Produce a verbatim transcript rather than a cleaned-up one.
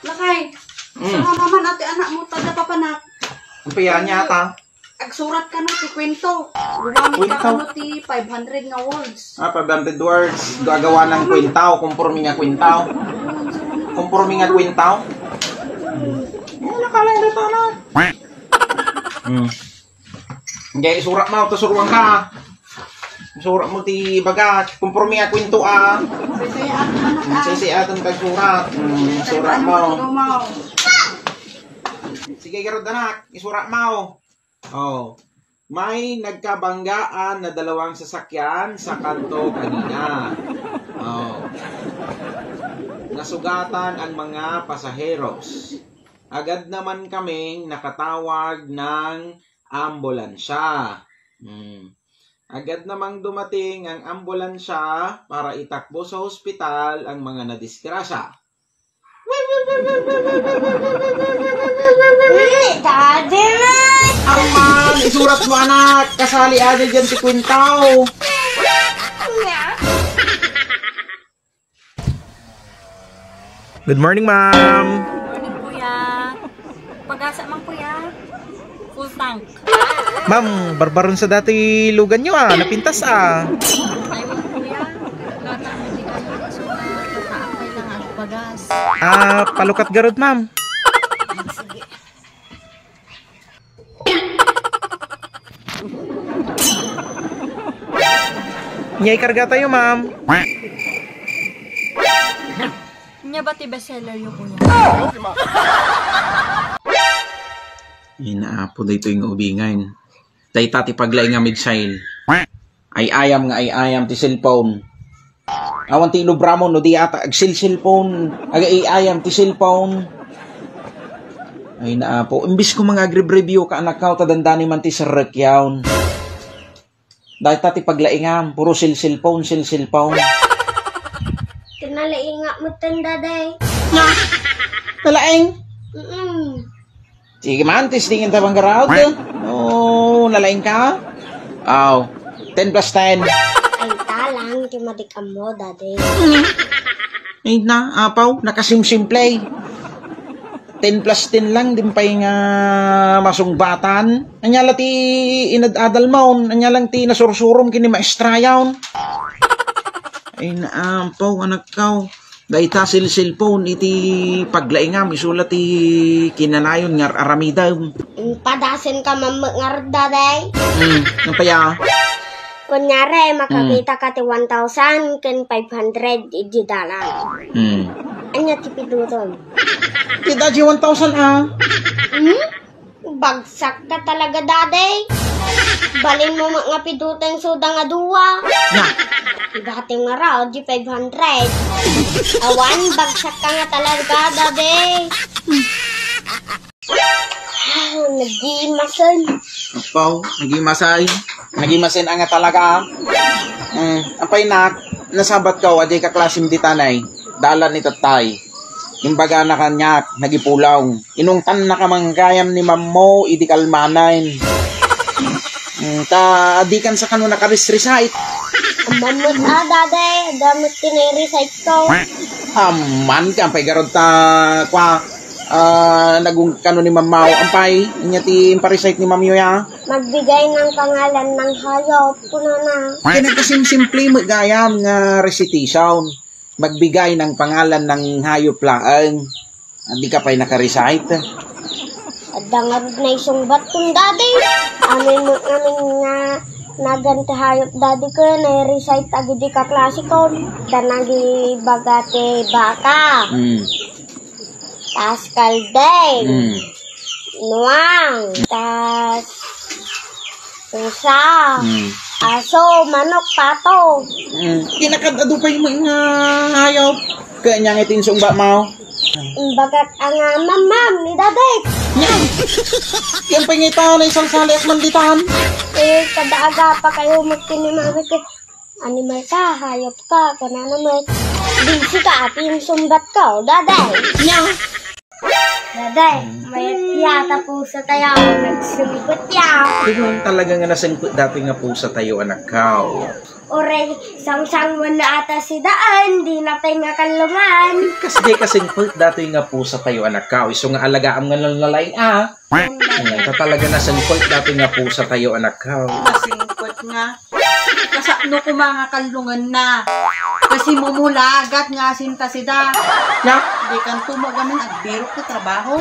Lakay, mm, sumama man ti anakmo, tada papanak. Ang piya niya ta? Agsurat kano ti kwento. Gumamit ka kano ti five hundred nga words. Ah, five hundred words. Gagawa ng kwentaw. Komporme nga kwentaw. Komporme nga kwentaw. Hmm. Ano ka lang dito, ano? Hmm. Hindi, isurat mo. Ito, suruan ka. Isurat mo ti baga. Komporme nga kwento, ah. Sisiatan ka surat. Hmm, surat mo. Sige, garod anak. Isurat mo. Oh, may nagkabanggaan na dalawang sasakyan sa kanto kanina. Oh. Nasugatan ang mga pasaheros. Agad naman kaming nakatawag ng ambulansya. Hmm. Agad namang dumating ang ambulansya para itakbo sa hospital ang mga nadisgrasya. Daddy, man! Aman, isurat mo, anak. Kasali ada dyan si Quintaw. Good morning, ma'am. Morning, kuya. Pagasa man, kuya. Full tank. Ma'am, barbaron sa dati lugan nyo, ah. Napintas, ah. Ay, wag, kuya. Gatang mo di kami. So, ah, kakaapay lang ang bagas. Ah, palukat garod, ma'am. Sige. Nya, ikarga tayo, ma'am. Nya ba ti bestseller yo, kuya? Ay, naapo daytoy nga ubingay. Dayta ti paglaing nga midsail. Ay-ayam nga ay-ayam ti cellphone. Awan ti ilubramon no di ata agsil-cellphone, aga-ay-ayam ti cellphone. Ay, naapo. Imbis ko mga agrib-review ka, anakkaw, ta dandani man ti serrek yaon. Dayta ti paglaingam, puro sil-cellphone, sil-cellphone. Kinalainga mo tan, Daday. Na? Nalaing? Mm-mm. Sige man, testingan ta panggarad. Oh, nalaing ka? Aw, ten plus ten. Ay, ta lang, ti madik-am mo, Daddy. Ay na, apaw, nakasimsimple. Ten plus ten lang, di pay nga masungbatan. Anya la ti inad-adal maon, anya lang ti nasursurom ken ni maestra yaon. Ay na, apaw, anakkaw. Dayta sil-cellphone iti paglaingam, isu la ti kinanayon nga ar-aramidem. Padasen ka man met ngarud, Daday. Hmm, napaya? Kunyari, makakita ka ti one thousand ken five hundred idi dalan. Hmm. Anya ti piduton? Kita di one thousand, ah. Hmm? Bagsak ka talaga, Daday. Balin mo met nga pidutan suda nga dua. Na. Dati nga raw, di five hundred. Awan, bagsak ka nga talaga, Daday. Ah, nagimasen. Apaw, nagimasay. Nagimasen nga talaga, ah. Mm, apay nak, nasabat ka, wa di ka klasim di tanay. Dalan ni tatay. Imbagana kaniak, nagipulaw. Inungtanna ka man gayam ni mammo idi kalmanen. Mm, ta, di kan sa kano nakarisrisait. Amman met a, Daday, adda met ti nairisait ko. Amman, ka, ampay garud ta, kwa, ah, nagung kano ni mammaw, ampay, anya ti imparisait ni mamyo ya? Magbigay ng pangalan ng hayop, kunana. Kaya nagkasimsimple mo gayam nga recitation. Magbigay ng pangalan ng hayop laeng. Ah, di ka pa'y naka-recite. Adda ngarud naisungbat kun, Daddy. Amin mo, amin nga nagan ti hayop, Daddy, ko nai-recite agidi ka klase ko. Danagi bagati baka. Hmm. Tas kaldeng. Hmm. Nuang. Tas pusa. Hmm. Aso, manok, pato. Hmm. Kinakad-adu pay mga hayop. Kanya nga iti insungbat mo. Imbagat nga mamam ni Daday. Yan. Yan pay nga ita, naisalsaliak man ditan. Eh, kada aga pa kayo magkinimamit eh. Animal ka, hayop ka, kunana met. Binsi ka, ati insungbat ka, o, Daday. Nya. Daday, hmm, mayat ya, ta pusa tayo, nagsungkot ya. Ikaw talaga nga nasungkot dati nga pusa tayo, anak ka, o. Uray, sangsanguan na ata si daan, di na pay nga kallungan. Kas di kasingpet datoy nga pusa tayo, anak ka. Isu nga alagaam nga nalalain, ah. Ay, ta talaga nasingpet datoy nga pusa tayo, anak ka. Nasingpet nga. Kasano kuma nga kallungan na? Kasi mumulagat nga asin ta sida. Na? Di kan tumo gamin agbirok ti trabaho.